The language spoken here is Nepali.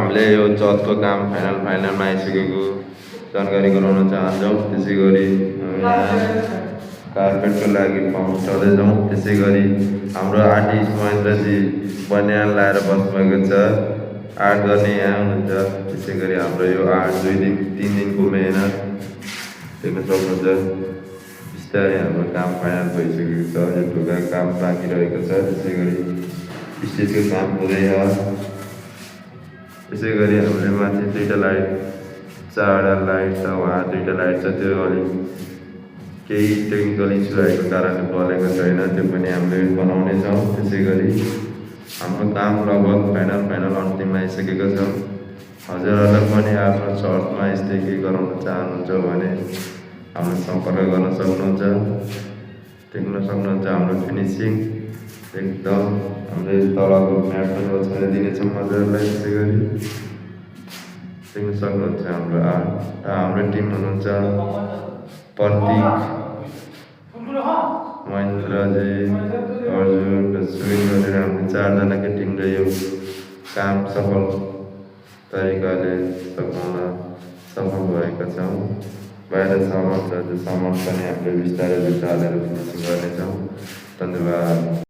हामीले यो छतको काम फाइनलमा आइसकेको जानकारी गराउन चाहन्छौँ। त्यसै गरी हामी यहाँ कार्पेटको लागि फर्म चढ्दैछौँ। त्यसै गरी हाम्रो आर्टिस्ट महेन्द्रजी बनियान लाएर बस्नुभएको छ, आर्ट गर्ने यहाँ हुनुहुन्छ। त्यसै गरी हाम्रो यो आर्ट 3 दिनको मेहनत देख्न सक्नुहुन्छ। बिस्तारै हाम्रो काम फाइनल भइसकेको छ, यो ढोका काम बाँकी रहेको छ। त्यसै गरी स्टेजको काम हुँदैछ। त्यसै गरी हामीले माथि 2टा लाइट, 4वटा लाइट छ, वहाँ 2टा लाइट छ, त्यो अलिक केही टेक्निकल इस्यु भएको कारणले बलेको छैन, त्यो पनि हामीले बनाउनेछौँ। त्यसै गरी हाम्रो काम लगभग फाइनल अन्तिममा आइसकेको छ। हजुरहरूलाई पनि आफ्नो सर्टमा यस्तै केही गराउन चाहनुहुन्छ भने हामीलाई सम्पर्क गर्न सक्नुहुन्छ। देख्न सक्नुहुन्छ हाम्रो फिनिसिङ एकदम हामीले तलको म्याट पनि ओछ्याइदिनेछौँ हजुरहरूलाई। त्यसै गरी देख्न सक्नुहुन्छ हाम्रो हाम्रो टिम हुनुहुन्छ प्रतीक, महेन्द्रजी, अर्जुन र सुनिल गरेर हामीले 4जनाकै टिमले यो काम सफल तरिकाले सघाउन सफल भएका छौँ। बाहिर सामान छ, त्यो सामान पनि हामीले बिस्तारै हालेर फिनिसिङ गर्नेछौँ। धन्यवाद।